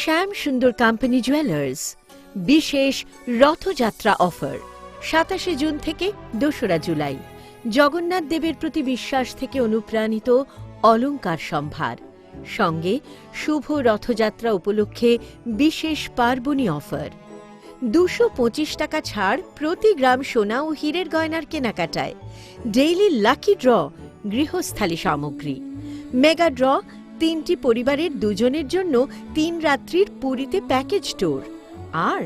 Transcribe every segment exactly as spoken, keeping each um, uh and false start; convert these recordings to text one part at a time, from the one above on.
শ্যাম সুন্দর company jewellers বিশেষ রথযাত্রা অফার, সাতাশে জুন থেকে দোসরা জুলাই। জগন্নাথ দেবের প্রতি বিশ্বাস থেকে অনুপ্রাণিত অলংকার সম্ভার, সঙ্গে শুভ রথযাত্রা উপলক্ষে বিশেষ পার্বণী অফার। দুশো পঁচিশ টাকা ছাড় প্রতি গ্রাম সোনা ও হীরের গয়নার কেনাকাটায়। ডেইলি লাকি ড্র, গৃহস্থালী সামগ্রী। মেগা ড্র, তিনটি পরিবারের দুজনের জন্য তিন রাত্রির পুরীতে প্যাকেজ ট্যুর। আর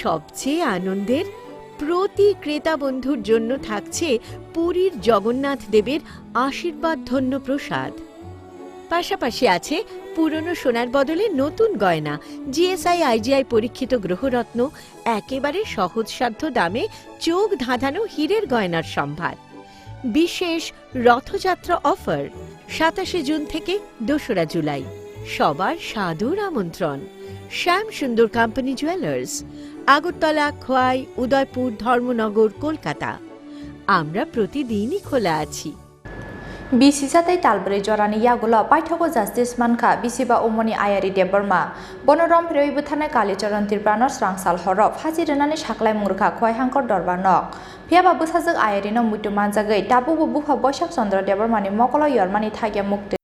সবচেয়ে আনন্দের, প্রতি ক্রেতা বন্ধুর জন্য থাকছে পুরীর জগন্নাথ দেবের আশীর্বাদ ধন্য প্রসাদ। পাশাপাশি আছে পুরনো সোনার বদলে নতুন গয়না, G S I I G I পরীক্ষিত গ্রহরত্ন, একেবারে সহজসাধ্য দামে চোখ ধাঁধানো হীরের গয়নার সম্ভার। বিশেষ রথযাত্রা অফার, সাতাশে জুন থেকে দোসরা জুলাই। সবার সাদর আমন্ত্রণ। শ্যাম সুন্দর কোম্পানি জুয়েলার্স, আগরতলা, খোয়াই, উদয়পুর, ধর্মনগর, কলকাতা। আমরা প্রতিদিনই খোলা আছি। Bisisa tei talbrwi jorani yagulo paithago justice mankha bisiba umoni Ayari Debbarma. Bono romphrewi bwtharnai Kalicharan Tripurano srangsal horo phasi rwnani saklaimung rwkha Khowai Hangkor Dorbar Nok. Phiyaba bwsajwk Ayarino muitu manjagwi tabukbo bupha Boisak Chandra Debbarmani mokolo yormani thakya muktwi.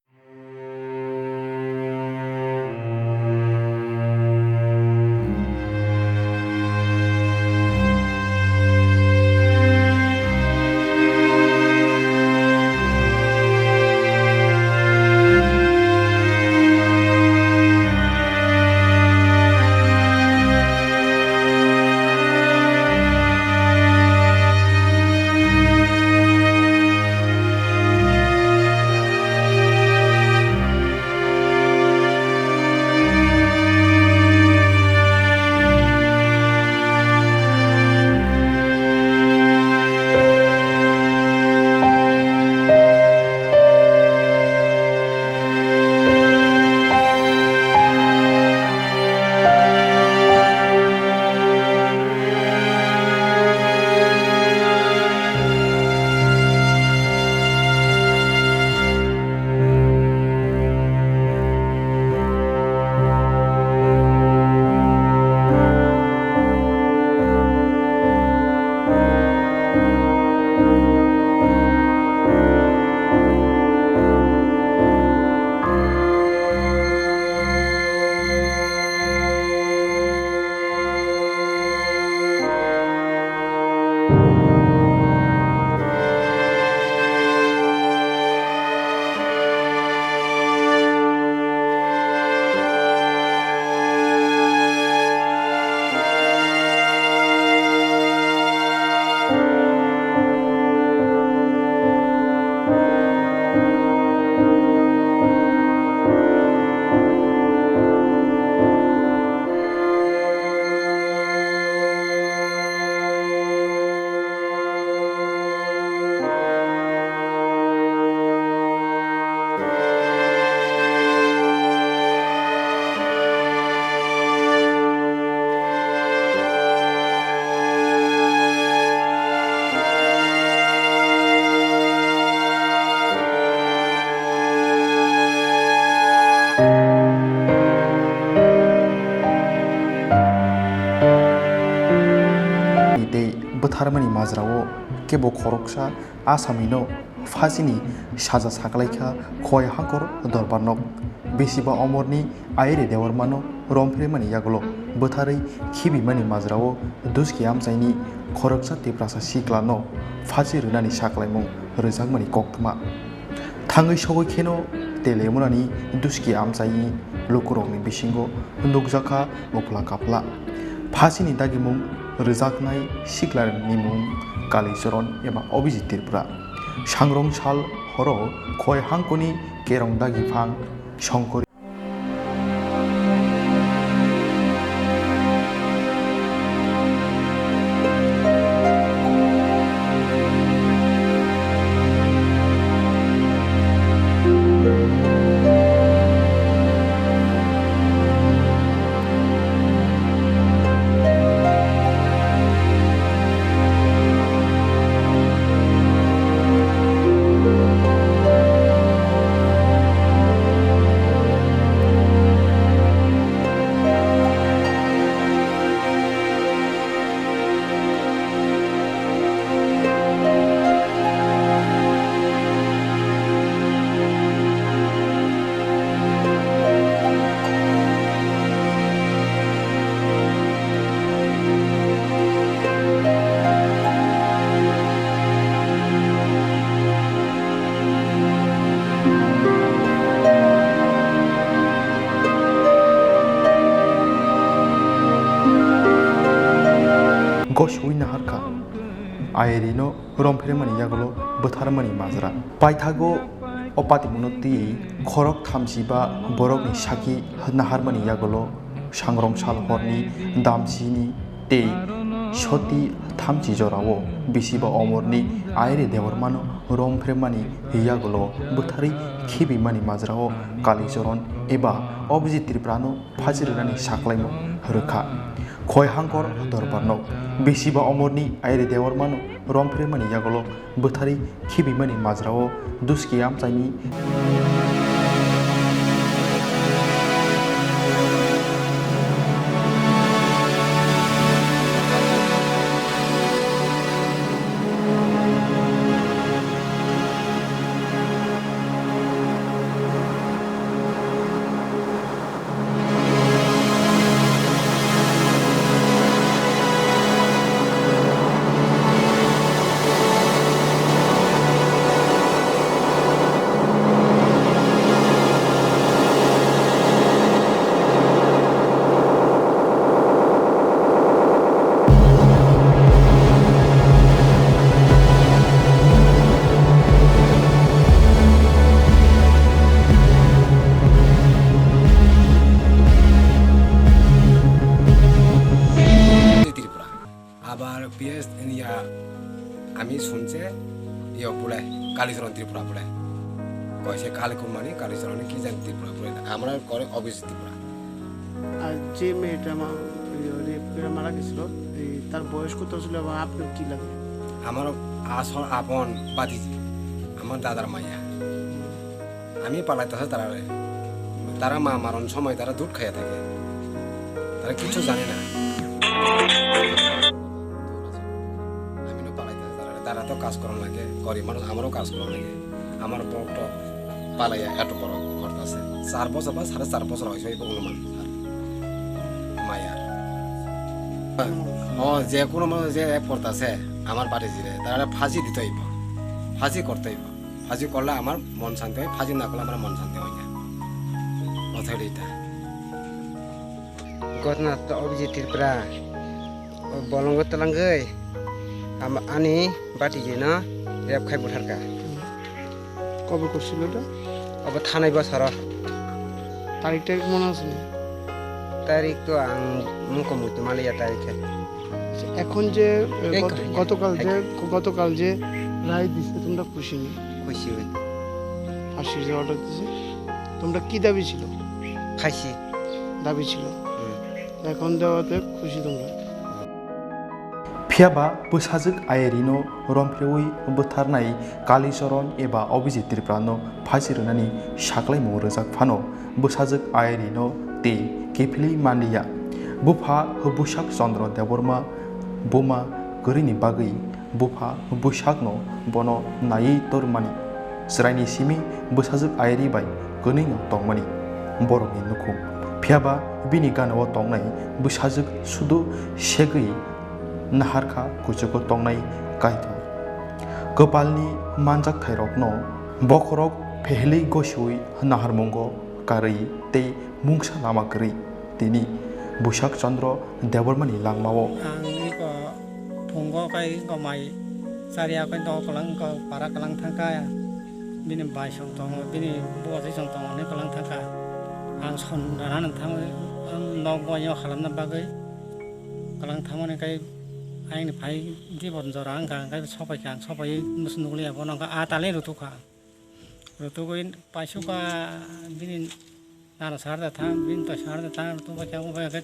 Tei bwtharmani majrao kebo khoroksa Asamino phasini saja saklaikha Khowai Hangkor Dorbar Nok. Bisiba omorni Ayari Debbarmano romphreimani yagulo bwtharwi khibimani majrao Duski amchaini khoroksa Tiprasa siklano phasi rwnani saklaimung rwjakmani koktwma. Thangwi sogwi kheno Telemunani Duski amchaini lukurokni bisingo nukjakha Upla kapla. Phasini dagimung rwjaknai siklarni mung Kalicharan eba Abhijit Tripura. Sangrong sal horo Khowai Hangkoni kerong dagiphang Songkori. Sui naharkha, Ayarino romphirmani yagulo bwtharmani majra. Paithago o patimungo twi khorok thamchi ba borokni sakhi naharmani yagulo sangrong sal horni damsini tei soti thamchi jorao bisi ba omorni Ayari Debbarmano romphirmani yagulo bwtharwi khibimani majrao Kalichoron eba Abhijit Tripurano phajirwnani saklaimung rwkha. Khoi hangkor dorbarno bisi ba omorni Ayari Debbarmano romphirmani yagulo bwtharwi khibimani majrao duski amchaini Tripura. Abar P S ya, ami sunche, yo bole, Kalichoron Tripura bole. Koise Kali Kurmani, Kalichoron ki jani Tripura bole. Amra kore Abhijit Tripura. আর যে মেয়েটা মা-, ইয়ে, রেপ করে মারা গেছিল, এই, তার বয়স কত ছিল এবং আপনার কি লাগে? আমার আসল আপন ভাতিজি, আমার দাদার মাইয়া। আমি পালাইতেছে তারারে। তারা মা মারণ সময় তারা দুধ খাইয়া থাকে। তারা কিচ্ছু জানে না। আমি না পালাইতেছে তারারে। তারা তো কাজ করার লাগে, গরিব মানুষ, আমারও কাজ করার লাগে। আমার বউটা পালাইয়া এত বড় করতেছে। চার বছর বা সাড়ে চার বছর হয়েছে, এই অনুমান। মায়ার। ও, যে কোনো মানুষ যে এক করতেছে, আমার ভাতিজিরে, তারা ফাঁসি দিতে হইব। ফাঁসি করতে হইব। Phaji korle amar mon santi oi, phaji na korle amar mon santi oi na. Othai rita. Gotna to Abhijit Tripura. O bolongo twlangwi ama ani bati jino rep khai butharka. কবে করছিল এটা? Obo thanai bosoro. তারিখ টারিখ মনে আছে নি? Tarik to ang muko muitu maliya tarik hai. আচ্ছা, এখন যে, এ, এই গত-, ক-, গতকাল যে, হ্যাঁ। গতকাল যে রায় দিছে, তোমরা খুশি নি? Khusi oi. ফাঁসির যে অর্ডার দিছে, তোমরা কি দাবি ছিল? Phaisi. দাবি ছিল। Hmm. এখন দেওয়াতে খুশি তোমরা? Phiya ba bwsajwk Ayarino romphreui bwtharnai Kalichoron eba Abhijit Tripurano phachi rwnani saklaimung rwjak phano, bwsajwk Ayarino tei kiphilwi manliya. Bupha Busak Chandra Debbarma buma kwrwini bagwi bupha Busakno bono naiwi tormani. Chwraini simi bwsajwk Ayari bai kwnwino tongmani borokni nukhung. Phiya ba bini gana-o tongnai bwsajwk sudu segwi naharkha kuchugo tongnai Kaitor. Kwpalni manjakthairokno bokhorok phehelwi gosiui naharmungo karwi tei mungsa lama kwrwi tini Busak Chandra Debbarmani langmao. Ang iko phungo kai iko mai chariya kai tongo kwlang, iko para kwlang thangkha. Bini baisong tongo, bini bosisong tongo hwnwi kwlang thangkha. Ang son rana thangwi, ang nok boyo khalamna bagwi kwlang thangmani kai ayangni phai dibor jora wngkha, ang kai sopaikha, ang sopaiwi bwswk nukliya bono wngkha, ah talwi rutukha. Rutugwi paisukha bini nana sar da thang, bini ta sar da thang, rutu bai khe wng bai khe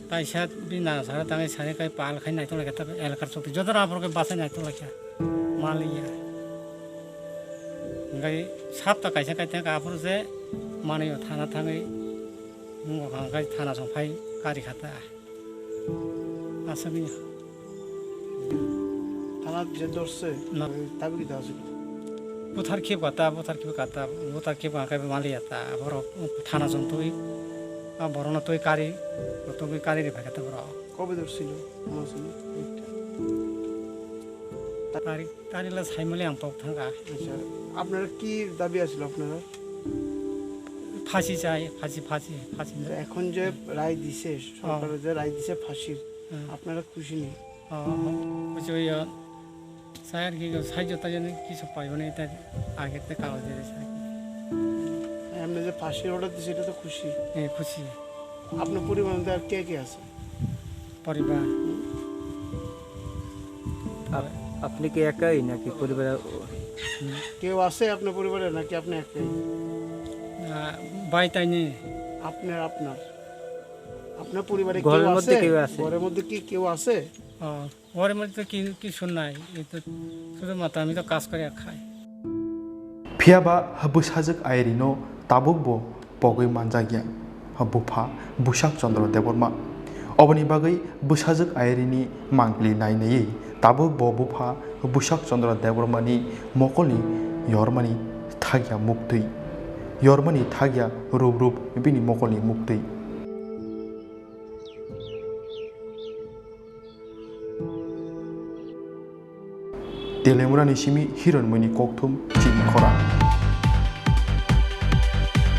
taisa bini nana sar da thang, sari kai pal khai naitok lai khe ta elakar chukti joto rang aphuru khe bachai naitok lai kha maliya. Hwnkhe sapta kaisa kai thang kha aphuru se manwi o thana thangwi wng kha, hwnkhe thana song phai kari kha ta. Aswkni. Thana je dorse, na. Tabi kita aswk. Buthar khip kata, buthar khip kata, buthar khip kata, maliya ta, borok thana song twi, a borokno twi kari, twi kari ri phai kata borok. কবে ধরছিল? মনে আছে নি? একটা। Tarik, tarik la saimali ang tok thangka. আচ্ছা, আপনারা কি দাবি আছিল আপনারা? ফাঁসি চাই, ফাঁসি, ফাঁসি, ফাঁসি। এখন যে রায় দিছে, সরকারে যে রায় দিছে ফাঁসির, হ্যাঁ। আপনারা খুশি নি? O, o, buji oi, o, sai ar ki, o, sahajjo taijjo ni kichu paibo na, eta age te kagoj de resa ar ki. আপনি যে ফাঁসির অর্ডার দিছে, এটা তো খুশি। এ, খুশি। আপনার পরিবারের মধ্যে আর কে কে আছে? পরিবার। আপ-, আপনি কি একাই নাকি পরিবারে? হুম। কেউ আছে আপনার পরিবারে নাকি আপনি একাই? না, ভাই তাই নেই। আপনার, আপনার, আপনার পরিবারে ঘরের কেউ মধ্যে আছে? কেউ আছে? ঘরের মধ্যে কি কেউ আছে? ও, ঘরের মধ্যে তো কি-, কিছু নাই। এই তো শুধুমাত্র আমি তো কাজ করে খাই। Phiya ba bwsajwk Airino tabuk bo pogwi manjakya, bupha Busak Chandra Debbarma. Oboni bagwi bwsajwk Airini mangpili nai naiwi tabuk bo bupha Busak Chandra Debbarmani mokolni yormani thakya muktwi. Yormani thakya rup rup bini mokolni muktwi. Telemurani simi hironmwini kokthum chini khorang.